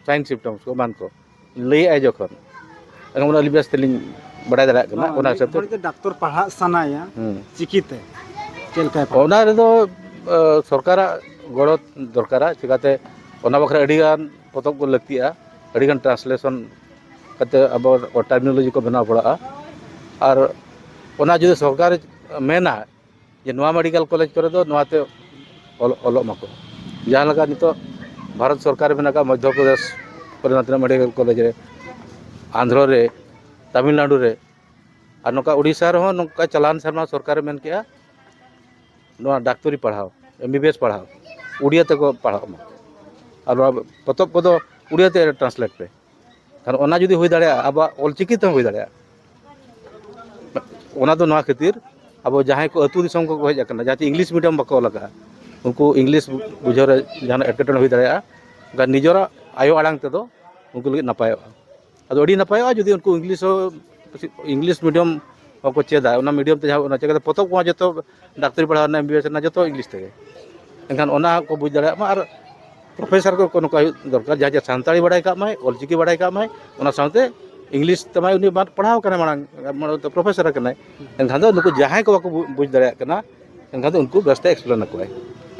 sign symptoms ᱠᱚ ᱮᱢᱟᱱ ᱠᱚ ᱞᱟᱹᱭᱮᱫᱼᱟᱭ ᱡᱚᱠᱷᱚᱱ, ᱮᱱᱠᱷᱟᱱ ᱚᱱᱟ ᱟᱹᱞᱤᱧ ᱵᱮᱥ ᱛᱮᱞᱤᱧ ᱵᱟᱲᱟᱭ ᱫᱟᱲᱮᱭᱟᱜ ᱠᱟᱱᱟ᱾ ᱦᱳᱭ, ᱚᱱᱟ ᱢᱤᱫ ᱦᱤᱥᱟᱹᱵ ᱛᱮ ᱦᱚᱲ ᱡᱩᱫᱤ ᱰᱟᱠᱛᱚᱨ ᱯᱟᱲᱦᱟᱜ ᱥᱟᱱᱟᱭᱟ, ᱦᱩᱸ᱾ ᱪᱤᱠᱤᱛᱮ ᱪᱮᱫ ᱞᱮᱠᱟᱭ ᱯᱟᱲᱦᱟᱜᱼᱟ? ᱚᱱᱟ ᱨᱮᱫᱚ, ᱟ, ᱥᱚᱨᱠᱟᱨᱟᱜ ᱜᱚᱲᱚ ᱫᱚᱨᱠᱟᱨᱟ᱾ ᱪᱤᱠᱟᱛᱮ ᱚᱱᱟ ᱵᱟᱠᱷᱨᱟ ᱟᱹᱰᱤᱜᱟᱱ ᱯᱚᱛᱚᱵ ᱠᱚ ᱞᱟᱹᱠᱛᱤᱜᱼᱟ, ᱟᱹᱰᱤᱜᱟᱱ translation ᱠᱟᱛᱮ ᱟᱵᱚ terminology ᱠᱚ ᱵᱮᱱᱟᱣ ᱯᱟᱲᱟᱜᱼᱟ᱾ ᱟᱨ ᱚᱱᱟ ᱡᱩᱫᱤ ᱥᱚᱨᱠᱟᱨ ᱢᱮᱱᱟ, ᱡᱮ ᱱᱚᱣᱟ ᱢᱮᱰᱤᱠᱮᱞ ᱠᱚᱞᱮᱡᱽ ᱠᱚᱨᱮ ᱫᱚ ᱱᱚᱣᱟᱛᱮ ᱚᱞ-, ᱚᱞᱚᱜ ᱢᱟᱠᱚ᱾ ᱡᱟᱦᱟᱸ ᱞᱮᱠᱟ ᱱᱤᱛᱚᱜ ᱵᱷᱟᱨᱚᱛ ᱥᱚᱨᱠᱟᱨ ᱨᱮ ᱢᱮᱱᱟᱜ ᱟᱠᱟᱫ ᱢᱚᱫᱽᱫᱷᱚ ᱯᱨᱚᱫᱮᱥ ᱠᱚᱨᱮ ᱱᱚᱛᱮᱱᱟᱜ ᱢᱮᱰᱤᱠᱮᱞ ᱠᱚᱞᱮᱡᱽ ᱨᱮ, ᱟᱱᱫᱷᱨᱚ ᱨᱮ, ᱛᱟᱢᱤᱞᱱᱟᱲᱩ ᱨᱮ, ᱟᱨ ᱱᱚᱝᱠᱟ ᱩᱲᱤᱥᱥᱟ ᱨᱮᱦᱚᱸ ᱱᱚᱝᱠᱟ ᱪᱟᱞᱟᱣᱮᱱ ᱥᱮᱨᱢᱟ ᱥᱚᱨᱠᱟᱨᱮ ᱢᱮᱱ ᱠᱮᱜᱼᱟ, ᱱᱚᱣᱟ ᱰᱟᱠᱛᱚᱨᱤ ᱯᱟᱲᱦᱟᱣ, ᱮᱢ ᱵᱤ ᱵᱤ ᱮᱥ ᱯᱟᱲᱦᱟᱣ, ᱩᱲᱤᱭᱟ ᱛᱮᱠᱚ ᱯᱟᱲᱦᱟᱜ ᱢᱟ᱾ ᱟᱨ ᱱᱚᱣᱟ ᱯᱚᱛᱚᱵ ᱠᱚᱫᱚ ᱩᱲᱤᱭᱟ ᱛᱮ ᱴᱨᱟᱱᱥᱞᱮᱴ ᱯᱮ᱾ ᱠᱟᱨᱚᱱ ᱚᱱᱟ ᱡᱩᱫᱤ ᱦᱩᱭ ᱫᱟᱲᱮᱭᱟᱜᱼᱟ, ᱟᱵᱚᱣᱟᱜ ᱚᱞᱪᱤᱠᱤ ᱛᱮᱦᱚᱸ ᱦᱩᱭ ᱫᱟᱲᱮᱭᱟᱜᱼᱟ᱾ ᱚᱱᱟ ᱫᱚ ᱱᱚᱣᱟ ᱠᱷᱟᱹᱛᱤᱨ, ᱟᱵᱚ ᱡᱟᱦᱟᱸᱭ ᱠᱚ ᱟᱹᱛᱩ ᱫᱤᱥᱚᱢ ᱠᱚᱠᱚ ᱦᱮᱡ ᱟᱠᱟᱱᱟ, ᱡᱟᱦᱟᱸ ᱪᱮ ᱤᱝᱞᱤᱥ ᱢᱤᱰᱤᱭᱟᱢ ᱵᱟᱠᱚ ᱚᱞ ᱟᱠᱟᱫᱼᱟ, ᱩᱱᱠᱩ ᱤᱝᱞᱤᱥ ᱵᱩᱡᱷᱟᱹᱣ ᱨᱮ ᱡᱟᱦᱟᱱᱟᱜ ᱮᱴᱠᱮᱴᱚᱬᱮ ᱦᱩᱭ ᱫᱟᱲᱮᱭᱟᱜᱼᱟ, ᱮᱱᱠᱷᱟᱱ ᱱᱤᱡᱮᱨᱟᱜ ᱟᱭᱳ ᱟᱲᱟᱝ ᱛᱮᱫᱚ ᱩᱱᱠᱩ ᱞᱟᱹᱜᱤᱫ ᱱᱟᱯᱟᱭᱚᱜᱼᱟ᱾ ᱟᱫᱚ ᱟᱹᱰᱤ ᱱᱟᱯᱟᱭᱚᱜᱼᱟ ᱡᱩᱫᱤ ᱩᱱᱠᱩ ᱤᱝᱞᱤᱥ ᱦᱚᱸ, ᱤᱝᱞᱤᱥ ᱢᱤᱰᱤᱭᱟᱢ ᱦᱚᱸᱠᱚ ᱪᱮᱫᱟ, ᱚᱱᱟ ᱢᱤᱰᱤᱭᱟᱢ ᱛᱮ ᱡᱟᱦᱟᱸ ᱚᱱᱟ ᱪᱮᱫ ᱠᱟᱛᱮ ᱯᱚᱛᱚᱵ ᱠᱚᱦᱚᱸ ᱡᱚᱛᱚ ᱰᱟᱠᱛᱟᱨᱤ ᱯᱟᱲᱦᱟᱣ ᱨᱮᱱᱟᱜ, ᱮᱢ ᱵᱤ ᱵᱤ ᱮᱥ ᱨᱮᱱᱟᱜ ᱡᱚᱛᱚ ᱤᱝᱞᱤᱥ ᱛᱮᱜᱮ, ᱮᱱᱠᱷᱟᱱ ᱚᱱᱟ ᱠᱚ ᱵᱩᱡᱽ ᱫᱟᱲᱮᱭᱟᱜ ᱢᱟ᱾ ᱟᱨ ᱯᱨᱚᱯᱷᱮᱥᱚᱨ ᱠᱚ ᱱᱚᱝᱠᱟ ᱦᱩᱭᱩᱜ ᱫᱚᱨᱠᱟᱨ, ᱡᱟᱦᱟᱸ ᱡᱮ ᱥᱟᱱᱛᱟᱲᱤ ᱵᱟᱲᱟᱭ ᱠᱟᱜ ᱢᱟᱭ, ᱚᱞᱪᱤᱠᱤ ᱵᱟᱲᱟᱭ ᱠᱟᱜ ᱢᱟᱭ, ᱚᱱᱟ ᱥᱟᱶᱛᱮ ᱤᱝᱞᱤᱥ ᱛᱮᱢᱟᱭ ᱩᱱᱤ ᱢᱟ ᱯᱟᱲᱦᱟᱣ ᱠᱟᱱᱟᱭ ᱢᱟᱲᱟᱝ, ᱢᱟᱲᱟᱝ ᱛᱮ ᱯᱨᱚᱯᱷᱮᱥᱚᱨ ᱠᱟᱱᱟᱭ᱾ ᱮᱱᱠᱷᱟᱱ ᱫᱚ ᱱᱩᱠᱩ ᱡᱟᱦᱟᱸᱭ ᱠᱚ ᱵᱟᱠᱚ ᱵᱩ-, ᱵᱩᱡᱽ ᱫᱟᱲᱮᱭᱟᱜ ᱠᱟᱱᱟ, ᱮᱱᱠᱷᱟᱱ ᱫᱚ ᱩᱱᱠᱩ ᱵᱮᱥᱛᱮ ᱮᱠᱥᱯᱞᱮᱱ ᱟᱠᱚᱣᱟᱭ᱾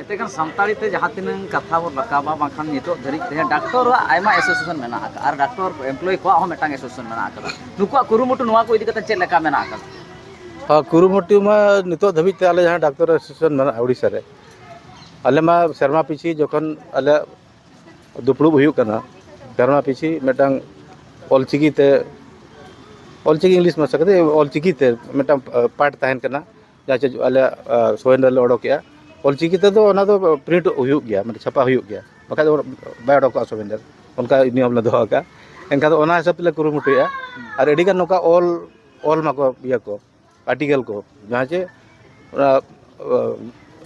ᱮᱱᱛᱮ ᱠᱷᱟᱱ ᱥᱟᱱᱛᱟᱲᱤ ᱛᱮ ᱡᱟᱦᱟᱸ ᱛᱤᱱᱟᱹᱝ ᱠᱟᱛᱷᱟ ᱵᱚᱱ ᱨᱟᱠᱟᱵᱟ, ᱵᱟᱝᱠᱷᱟᱱ ᱱᱤᱛᱚᱜ ᱫᱷᱟᱹᱨᱤᱡ ᱛᱮ ᱰᱟᱠᱛᱚᱨᱟᱜ ᱟᱭᱢᱟ ᱮᱥᱳᱥᱤᱭᱮᱥᱚᱱ ᱢᱮᱱᱟᱜ ᱟᱠᱟᱫᱼᱟ, ᱟᱨ ᱰᱟᱠᱛᱚᱨ ᱮᱢᱯᱞᱚᱭᱤ ᱠᱚᱣᱟᱜ ᱦᱚᱸ ᱢᱤᱫᱴᱟᱝ ᱮᱥᱳᱥᱤᱭᱮᱥᱚᱱ ᱢᱮᱱᱟᱜ ᱟᱠᱟᱫᱟ᱾ ᱱᱩᱠᱩᱣᱟᱜ ᱠᱩᱨᱩᱢᱩᱴᱩ ᱱᱚᱣᱟ ᱠᱚ ᱤᱫᱤ ᱠᱟᱛᱮ ᱪᱮᱫ ᱞᱮᱠᱟ ᱢᱮᱱᱟᱜ ᱟᱠᱟᱫᱟ? ᱦᱚᱸ, ᱠᱩᱨᱩᱢᱩᱴᱩ ᱢᱟ ᱱᱤᱛᱚᱜ ᱫᱷᱟᱹᱵᱤᱡ ᱛᱮ ᱟᱞᱮ ᱡᱟᱦᱟᱸ ᱰᱟᱠᱛᱚᱨ ᱮᱥᱳᱥᱤᱭᱮᱥᱚᱱ ᱢᱮᱱᱟᱜᱼᱟ ᱩᱲᱤᱥᱥᱟ ᱨᱮ, ᱟᱞᱮ ᱢᱟ ᱥᱮᱨᱢᱟ ᱯᱤᱪᱷᱤ ᱡᱚᱠᱷᱚᱱ ᱟᱞᱮ ᱫᱩᱯᱲᱩᱵ ᱦᱩᱭᱩᱜ ᱠᱟᱱᱟ, ᱥᱮᱨᱢᱟ ᱯᱤᱪᱷᱤ ᱢᱤᱫᱴᱟᱝ ᱚᱞᱪᱤᱠᱤ ᱛᱮ, ᱚᱞᱪᱤᱠᱤ ᱤᱝᱞᱤᱥ ᱢᱮᱥᱟ ᱠᱟᱛᱮ ᱚᱞᱪᱤᱠᱤ ᱛᱮ ᱢᱤᱫᱴᱟᱝ, ᱟ, ᱯᱟᱴ ᱛᱟᱦᱮᱱ ᱠᱟᱱᱟ, ᱡᱟᱦᱟᱸ ᱪᱮ ᱟᱞᱮᱭᱟᱜ, ᱟ, ᱥᱚᱨᱮᱱᱰᱟᱨ ᱞᱮ ᱚᱰᱚᱠᱮᱜᱼᱟ᱾ ᱚᱞᱪᱤᱠᱤ ᱛᱮᱫᱚ ᱚᱱᱟ ᱫᱚ ᱯᱨᱤᱱᱴ ᱦᱩᱭᱩᱜ ᱜᱮᱭᱟ, ᱢᱟᱱᱮ ᱪᱷᱟᱯᱟ ᱦᱩᱭᱩᱜ ᱜᱮᱭᱟ, ᱵᱟᱠᱷᱟᱡ ᱫᱚ ᱵᱟᱭ ᱚᱰᱚᱠᱚᱜᱼᱟ ᱥᱚᱨᱮᱱᱰᱟᱨ, ᱚᱱᱠᱟ ᱱᱤᱭᱚᱢ ᱞᱮ ᱫᱚᱦᱚ ᱟᱠᱟᱫᱼᱟ᱾ ᱮᱱᱠᱷᱟᱱ ᱫᱚ ᱚᱱᱟ ᱦᱤᱥᱟᱹᱵ ᱛᱮᱞᱮ ᱠᱩᱨᱩᱢᱩᱴᱩᱭᱮᱫᱼᱟ᱾ ᱟᱨ ᱟᱹᱰᱤᱜᱟᱱ ᱱᱚᱝᱠᱟ ᱚᱞ, ᱚᱞ ᱢᱟᱠᱚ ᱤᱭᱟᱹ ᱠᱚ, ᱟᱨᱴᱤᱠᱮᱞ ᱠᱚ, ᱡᱟᱦᱟᱸ ᱪᱮ ᱚᱱᱟ,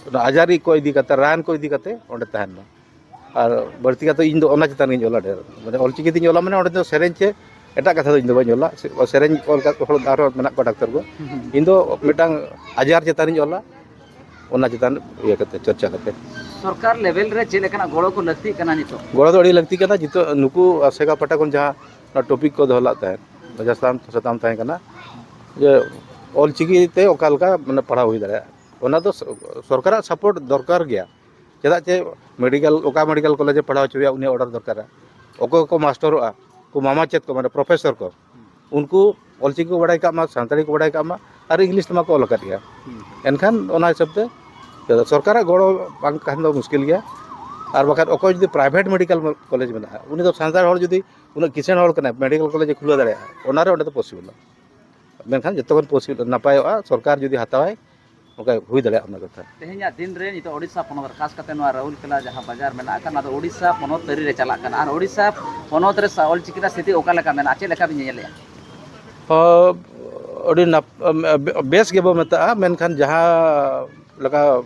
ᱚᱱᱟ ᱟᱡᱟᱨᱤ ᱠᱚ ᱤᱫᱤ ᱠᱟᱛᱮ, ᱨᱟᱱ ᱠᱚ ᱤᱫᱤ ᱠᱟᱛᱮ ᱚᱸᱰᱮ ᱛᱟᱦᱮᱱ ᱢᱟ᱾ ᱟᱨ ᱵᱟᱹᱲᱛᱤ ᱠᱟᱛᱮ ᱤᱧ ᱫᱚ ᱚᱱᱟ ᱪᱮᱛᱟᱱ ᱨᱤᱧ ᱚᱞᱟ ᱰᱷᱮᱨ, ᱢᱟᱱᱮ ᱚᱞᱪᱤᱠᱤ ᱛᱤᱧ ᱚᱞᱟ, ᱢᱟᱱᱮ ᱚᱸᱰᱮ ᱫᱚ ᱥᱮᱨᱮᱧ ᱪᱮ ᱮᱴᱟᱜ ᱠᱟᱛᱷᱟ ᱫᱚ ᱤᱧ ᱫᱚ ᱵᱟᱹᱧ ᱚᱞᱟ᱾ ᱥᱮ-, ᱥᱮᱨᱮᱧ ᱚᱞ ᱠᱟᱛᱮ ᱦᱚᱲ ᱟᱨᱦᱚᱸ ᱢᱮᱱᱟᱜ ᱠᱚᱣᱟ ᱰᱟᱠᱛᱟᱨ ᱠᱚ, ᱤᱧ ᱫᱚ ᱢᱤᱫᱴᱟᱝ ᱟᱡᱟᱨ ᱪᱮᱛᱟᱱ ᱨᱤᱧ ᱚᱞᱟ, ᱚᱱᱟ ᱪᱮᱛᱟᱱ ᱤᱭᱟᱹ ᱠᱟᱛᱮ, ᱪᱚᱨᱪᱟ ᱠᱟᱛᱮ᱾ ᱥᱚᱨᱠᱟᱨ ᱞᱮᱵᱮᱞ ᱨᱮ ᱪᱮᱫ ᱞᱮᱠᱟᱱᱟᱜ ᱜᱚᱲᱚ ᱠᱚ ᱞᱟᱹᱠᱛᱤᱜ ᱠᱟᱱᱟ ᱱᱤᱛᱚᱜ? ᱜᱚᱲᱚ ᱫᱚ ᱟᱹᱰᱤ ᱞᱟᱹᱠᱛᱤ ᱠᱟᱱᱟ᱾ ᱱᱤᱛᱚᱜ ᱱᱩᱠᱩ ᱟᱥᱮᱠᱟ ᱯᱟᱦᱴᱟ ᱠᱷᱚᱱ ᱡᱟᱦᱟᱸ ᱚᱱᱟ ᱴᱚᱯᱤᱠ ᱠᱚ ᱫᱚᱦᱚ ᱞᱮᱫ ᱛᱟᱦᱮᱸᱫ, ᱡᱟᱦᱟᱸ ᱥᱟᱛᱟᱢ, ᱥᱟᱛᱟᱢ ᱛᱟᱦᱮᱸ ᱠᱟᱱᱟ ᱡᱮ ᱚᱞᱪᱤᱠᱤ ᱛᱮ ᱚᱠᱟ ᱞᱮᱠᱟ ᱢᱟᱱᱮ ᱯᱟᱲᱦᱟᱣ ᱦᱩᱭ ᱫᱟᱲᱮᱭᱟᱜᱼᱟ, ᱚᱱᱟ ᱫᱚ ᱥᱚ-, ᱥᱚᱨᱠᱟᱨᱟᱜ ᱥᱟᱯᱳᱨᱴ ᱫᱚᱨᱠᱟᱨ ᱜᱮᱭᱟ᱾ ᱪᱮᱫᱟᱜ ᱪᱮ ᱢᱮᱰᱤᱠᱮᱞ, ᱚᱠᱟ ᱢᱮᱰᱤᱠᱮᱞ ᱠᱚᱞᱮᱡᱽ ᱮ ᱯᱟᱲᱦᱟᱣ ᱦᱚᱪᱚᱭᱟ, ᱩᱱᱤᱭᱟᱜ ᱚᱰᱟᱨ ᱫᱚᱨᱠᱟᱨᱟ᱾ ᱚᱠᱚᱭ ᱠᱚ ᱢᱟᱥᱴᱚᱨᱚᱜᱼᱟ, ᱩᱱᱠᱩ ᱢᱟᱢᱟᱪᱮᱫ ᱠᱚ, ᱢᱟᱱᱮ ᱯᱨᱚᱯᱷᱮᱥᱚᱨ ᱠᱚ, ᱩᱱᱠᱩ ᱚᱞᱪᱤᱠᱤ ᱠᱚ ᱵᱟᱲᱟᱭ ᱠᱟᱜ ᱢᱟ, ᱥᱟᱱᱛᱟᱲᱤ ᱠᱚ ᱵᱟᱲᱟᱭ ᱠᱟᱜ ᱢᱟ, ᱟᱨ ᱤᱝᱞᱤᱥ ᱛᱮᱢᱟ ᱠᱚ ᱚᱞ ᱟᱠᱟᱫ ᱜᱮᱭᱟ᱾ ᱮᱱᱠᱷᱟᱱ ᱚᱱᱟ ᱦᱤᱥᱟᱹᱵ ᱛᱮ ᱥᱚᱨᱠᱟᱨᱟᱜ ᱜᱚᱲᱚ ᱵᱟᱝ ᱠᱷᱟᱱ ᱫᱚ ᱢᱩᱥᱠᱤᱞ ᱜᱮᱭᱟ᱾ ᱟᱨ ᱵᱟᱠᱷᱟᱱ ᱚᱠᱚᱭ ᱡᱩᱫᱤ ᱯᱨᱟᱭᱵᱷᱮᱴ ᱢᱮᱰᱤᱠᱮᱞ ᱠᱚᱞᱮᱡᱽ ᱢᱮᱱᱟᱜᱼᱟ, ᱩᱱᱤ ᱫᱚ ᱥᱟᱱᱛᱟᱲ ᱦᱚᱲ ᱡᱩᱫᱤ ᱩᱱᱟᱹᱜ ᱠᱤᱥᱟᱹᱬ ᱦᱚᱲ ᱠᱟᱱᱟᱭ, ᱢᱮᱰᱤᱠᱮᱞ ᱠᱚᱞᱮᱡᱽ ᱮ ᱠᱷᱩᱞᱟᱹᱣ ᱫᱟᱲᱮᱭᱟᱜᱼᱟ, ᱚᱱᱟᱨᱮ ᱚᱸᱰᱮ ᱫᱚ ᱯᱚᱥᱤᱵᱚᱞᱟ᱾ ᱢᱮᱱᱠᱷᱟᱱ ᱡᱚᱛᱚ ᱠᱷᱚᱱ ᱯᱚᱥᱤᱵᱚᱞ ᱱᱟᱯᱟᱭᱚᱜᱼᱟ, ᱥᱚᱨᱠᱟᱨ ᱡᱩᱫᱤ ᱦᱟᱛᱟᱣᱟᱭ, ᱚᱱᱠᱟ ᱦᱩᱭ ᱫᱟᱲᱮᱭᱟᱜᱼᱟ ᱚᱱᱟ ᱠᱟᱛᱷᱟ᱾ ᱛᱮᱦᱮᱧᱟᱜ ᱫᱤᱱ ᱨᱮ ᱱᱤᱛᱚᱜ ᱳᱰᱤᱥᱟ ᱯᱚᱱᱚᱛ ᱨᱮ, ᱠᱷᱟᱥ ᱠᱟᱛᱮ ᱱᱚᱣᱟ ᱨᱟᱦᱩᱞ ᱠᱮᱞᱟ ᱡᱟᱦᱟᱸ ᱵᱟᱡᱟᱨ ᱢᱮᱱᱟᱜ ᱟᱠᱟᱫ, ᱚᱱᱟ ᱫᱚ ᱳᱰᱤᱥᱟ ᱯᱚᱱᱚᱛ ᱛᱟᱹᱨᱤ ᱨᱮ ᱪᱟᱞᱟᱜ ᱠᱟᱱᱟ᱾ ᱟᱨ ᱳᱰᱤᱥᱟ ᱯᱚᱱᱚᱛ ᱨᱮ ᱥᱟ-, ᱚᱞᱪᱤᱠᱤ ᱨᱮᱱᱟᱜ ᱥᱛᱷᱤᱛᱤ ᱚᱠᱟ ᱞᱮᱠᱟ ᱢᱮᱱᱟᱜᱼᱟ, ᱪᱮᱫ ᱞᱮᱠᱟ ᱵᱤᱱ ᱧᱮᱧᱮᱞᱮᱫᱼᱟ? ᱦᱚᱸ, ᱟᱹᱰᱤ ᱱᱟᱯ-, ᱵᱮ-, ᱵᱮᱥ ᱜᱮᱵᱚ ᱢᱮᱛᱟᱜᱼᱟ, ᱢᱮᱱᱠᱷᱟᱱ ᱡᱟᱦᱟᱸ ᱞᱮᱠᱟ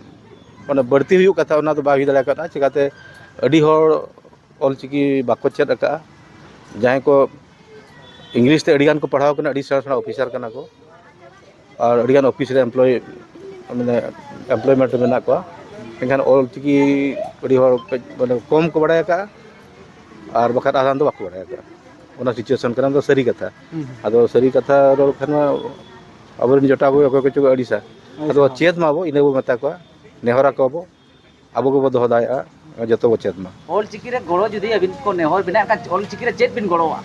ᱢᱟᱱᱮ ᱵᱟᱹᱲᱛᱤ ᱦᱩᱭᱩᱜ ᱠᱟᱛᱷᱟ, ᱚᱱᱟ ᱫᱚ ᱵᱟᱭ ᱦᱩᱭ ᱫᱟᱲᱮ ᱟᱠᱟᱫᱼᱟ᱾ ᱪᱤᱠᱟᱹᱛᱮ ᱟᱹᱰᱤ ᱦᱚᱲ ᱚᱞᱪᱤᱠᱤ ᱵᱟᱠᱚ ᱪᱮᱫ ᱟᱠᱟᱫᱼᱟ᱾ ᱡᱟᱦᱟᱸᱭ ᱠᱚ ᱤᱝᱞᱤᱥ ᱛᱮ ᱟᱹᱰᱤ ᱜᱟᱱ ᱠᱚ ᱯᱟᱲᱦᱟᱣ ᱠᱟᱱᱟ, ᱟᱹᱰᱤ ᱥᱮᱬᱟ ᱥᱮᱬᱟ ᱚᱯᱷᱤᱥᱟᱨ ᱠᱟᱱᱟ ᱠᱚ, ᱟᱨ ᱟᱹᱰᱤ ᱜᱟᱱ ᱚᱯᱷᱤᱥ ᱨᱮ ᱮᱢᱯᱞᱚᱭ, ᱢᱟᱱᱮ ᱮᱢᱯᱞᱚᱭᱢᱮᱱᱴ ᱨᱮ ᱢᱮᱱᱟᱜ ᱠᱚᱣᱟ, ᱢᱮᱱᱠᱷᱟᱱ ᱚᱞᱪᱤᱠᱤ ᱟᱹᱰᱤ ᱦᱚᱲ ᱠᱟᱹᱡ ᱢᱟᱱᱮ ᱠᱚᱢ ᱠᱚ ᱵᱟᱲᱟᱭ ᱟᱠᱟᱫᱼᱟ, ᱟᱨ ᱵᱟᱠᱷᱟᱱ ᱟᱫᱷᱟᱱ ᱫᱚ ᱵᱟᱠᱚ ᱵᱟᱲᱟᱭ ᱟᱠᱟᱫᱼᱟ᱾ ᱚᱱᱟ ᱥᱤᱪᱩᱭᱮᱥᱚᱱ ᱠᱟᱱᱟ, ᱫᱚ ᱥᱟᱹᱨᱤ ᱠᱟᱛᱷᱟ᱾ ᱦᱩᱸ, ᱦᱩᱸ᱾ ᱟᱫᱚ ᱥᱟᱹᱨᱤ ᱠᱟᱛᱷᱟ ᱨᱚᱲ ᱠᱷᱟᱱ ᱢᱟ ᱟᱵᱚᱨᱮᱱ ᱡᱚᱴᱟᱣ ᱠᱚᱜᱮ ᱚᱠᱚᱭ ᱠᱚᱪᱚ ᱠᱚ ᱟᱹᱲᱤᱥᱟ᱾ ᱟᱹᱲᱤᱥᱟ᱾ ᱟᱫᱚ ᱪᱮᱫ ᱢᱟᱵᱚ, ᱤᱱᱟᱹ ᱵᱚ ᱢᱮᱛᱟ ᱠᱚᱣᱟ, ᱱᱮᱦᱚᱨ ᱟᱠᱚᱣᱟ ᱵᱚ, ᱟᱵᱚ ᱜᱮᱵᱚ ᱫᱚᱦᱚ ᱫᱟᱲᱮᱭᱟᱜᱼᱟ, ᱡᱚᱛᱚ ᱵᱚ ᱪᱮᱫ ᱢᱟ᱾ ᱚᱞᱪᱤᱠᱤ ᱨᱮ ᱜᱚᱲᱚ ᱡᱩᱫᱤ ᱟᱹᱵᱤᱱ ᱠᱚ ᱱᱮᱦᱚᱨ ᱵᱮᱱᱟ, ᱮᱱᱠᱷᱟᱱ ᱚᱞᱪᱤᱠᱤ ᱨᱮ ᱪᱮᱫ ᱵᱤᱱ ᱜᱚᱲᱚᱣᱟ?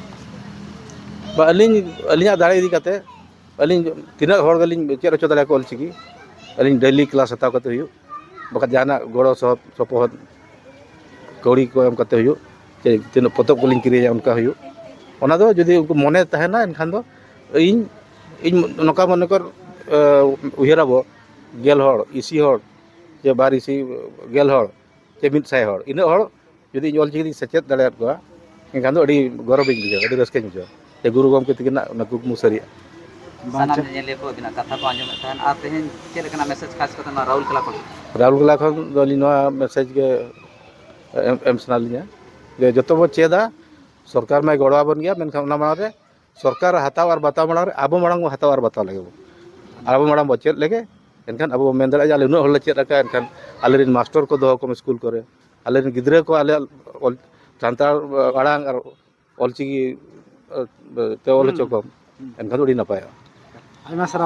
ᱵᱟ, ᱟᱹᱞᱤᱧ, ᱟᱹᱞᱤᱧᱟᱜ ᱫᱟᱲᱮ ᱤᱫᱤ ᱠᱟᱛᱮ, ᱟᱹᱞᱤᱧ ᱛᱤᱱᱟᱹᱜ ᱦᱚᱲ ᱜᱮᱞᱤᱧ ᱪᱮᱫ ᱦᱚᱪᱚ ᱫᱟᱲᱮᱭᱟᱠᱚᱣᱟ ᱚᱞᱪᱤᱠᱤ, ᱟᱹᱞᱤᱧ ᱰᱮᱞᱤ ᱠᱞᱟᱥ ᱦᱟᱛᱟᱣ ᱠᱟᱛᱮ ᱦᱩᱭᱩᱜ, ᱵᱟᱠᱷᱟᱱ ᱡᱟᱦᱟᱱᱟᱜ ᱜᱚᱲᱚ ᱥᱚᱦᱚᱫ ᱥᱚᱯᱚᱦᱚᱫ ᱠᱟᱹᱣᱰᱤ ᱠᱚ ᱮᱢ ᱠᱟᱛᱮ ᱦᱩᱭᱩᱜ, ᱪᱮ ᱛᱤᱱᱟᱹᱜ ᱯᱚᱛᱚᱵ ᱠᱚᱞᱤᱧ ᱠᱤᱨᱤᱧᱟ, ᱚᱱᱠᱟ ᱦᱩᱭᱩᱜ, ᱚᱱᱟ ᱫᱚ ᱡᱩᱫᱤ ᱩᱱᱠᱩ ᱢᱚᱱᱮ ᱛᱟᱦᱮᱱᱟ, ᱮᱱᱠᱷᱟᱱ ᱫᱚ ᱤᱧ, ᱤᱧ ᱱᱚᱝᱠᱟ ᱢᱚᱱᱮ ᱠᱚᱨ, ᱮ, ᱩᱭᱦᱟᱹᱨᱟᱵᱚ, ᱜᱮᱞ ᱦᱚᱲ, ᱤᱥᱤ ᱦᱚᱲ, ᱪᱮ ᱵᱟᱨ ᱤᱥᱤ, ᱜᱮᱞ ᱦᱚᱲ, ᱪᱮ ᱢᱤᱫ ᱥᱟᱭ ᱦᱚᱲ, ᱤᱱᱟᱹᱜ ᱦᱚᱲ ᱡᱩᱫᱤ ᱤᱧ ᱚᱞᱪᱤᱠᱤ ᱛᱤᱧ ᱥᱮᱪᱮᱫ ᱫᱟᱲᱮᱭᱟᱫ ᱠᱚᱣᱟ, ᱮᱱᱠᱷᱟᱱ ᱫᱚ ᱟᱹᱰᱤ ᱜᱚᱨᱚᱵᱤᱧ ᱵᱩᱡᱷᱟᱹᱣᱟ, ᱟᱹᱰᱤ ᱨᱟᱹᱥᱠᱟᱹᱧ ᱵᱩᱡᱷᱟᱹᱣᱟ ᱡᱮ ᱜᱩᱨᱩ ᱜᱚᱢᱠᱮ ᱛᱟᱹᱠᱤᱱᱟᱜ ᱚᱱᱟ ᱠᱩᱠᱢᱩ ᱥᱟᱹᱨᱤᱜᱼᱟ᱾ ᱥᱟᱱᱟᱢ ᱧᱮᱧᱮᱞᱤᱭᱟᱹ ᱠᱚ ᱟᱹᱵᱤᱱᱟᱜ ᱠᱟᱛᱷᱟ ᱠᱚ ᱟᱸᱡᱚᱢᱮᱫ ᱛᱟᱦᱮᱱ᱾ ᱟᱨ ᱛᱮᱦᱮᱧ ᱪᱮᱫ ᱞᱮᱠᱟᱱᱟᱜ ᱢᱮᱥᱮᱡᱽ ᱠᱷᱟᱥ ᱠᱟᱛᱮ ᱱᱚᱣᱟ ᱨᱟᱦᱩᱞ ᱠᱮᱞᱟ ᱠᱷᱚᱱ? ᱨᱟᱦᱩᱞ ᱠᱮᱞᱟ ᱠᱷᱚᱱ ᱫᱚ ᱟᱹᱞᱤᱧ ᱱᱚᱣᱟ ᱢᱮᱥᱮᱡᱽ ᱜᱮ ᱮᱢ, ᱮᱢ ᱥᱟᱱᱟ ᱞᱤᱧᱟ ᱡᱮ ᱡᱚᱛᱚ ᱵᱚ ᱪᱮᱫᱟ, ᱥᱚᱨᱠᱟᱨ ᱢᱟᱭ ᱜᱚᱲᱚ ᱟᱵᱚᱱ ᱜᱮᱭᱟ, ᱢᱮᱱᱠᱷᱟᱱ ᱚᱱᱟ ᱢᱟᱲᱟᱝ ᱨᱮ ᱥᱚᱨᱠᱟᱨ ᱦᱟᱛᱟᱣ ᱟᱨ ᱵᱟᱛᱟᱣ ᱢᱟᱲᱟᱝ ᱨᱮ ᱟᱵᱚ ᱢᱟᱲᱟᱝ ᱵᱚ ᱦᱟᱛᱟᱣ ᱟᱨ ᱵᱟᱛᱟᱣ ᱞᱮᱜᱮ ᱵᱚ᱾ ᱟᱵᱚ ᱢᱟᱲᱟᱝ ᱵᱚ ᱪᱮᱫ ᱞᱮᱜᱮ, ᱮᱱᱠᱷᱟᱱ ᱟᱵᱚ ᱵᱚ ᱢᱮᱱ ᱫᱟᱲᱮᱭᱟᱜᱼᱟ ᱡᱮ ᱟᱞᱮ ᱩᱱᱟᱹᱜ ᱦᱚᱲ ᱞᱮ ᱪᱮᱫ ᱟᱠᱟᱫᱼᱟ, ᱮᱱᱠᱷᱟᱱ ᱟᱞᱮᱨᱮᱱ ᱢᱟᱥᱴᱚᱨ ᱠᱚ ᱫᱚᱦᱚ ᱠᱚᱢ ᱥᱠᱩᱞ ᱠᱚᱨᱮ, ᱟᱞᱮᱨᱮᱱ ᱜᱤᱫᱽᱨᱟᱹ ᱠᱚ ᱟᱞᱮᱭᱟᱜ ᱚᱞ, ᱥᱟᱱᱛᱟᱲ ᱟᱲᱟᱝ ᱟᱨ ᱚᱞᱪᱤᱠᱤ, ᱮ, ᱛᱮ ᱚᱞ ᱦᱚᱪᱚ ᱦᱩᱸ᱾ ᱠᱚᱢ, ᱦᱩᱸ᱾ ᱮᱱᱠᱷᱟᱱ ᱫᱚ ᱟᱹᱰᱤ ᱱᱟᱯᱟᱭᱚᱜᱼᱟ᱾ ᱟᱭᱢᱟ ᱥᱟᱨᱦᱟᱣ᱾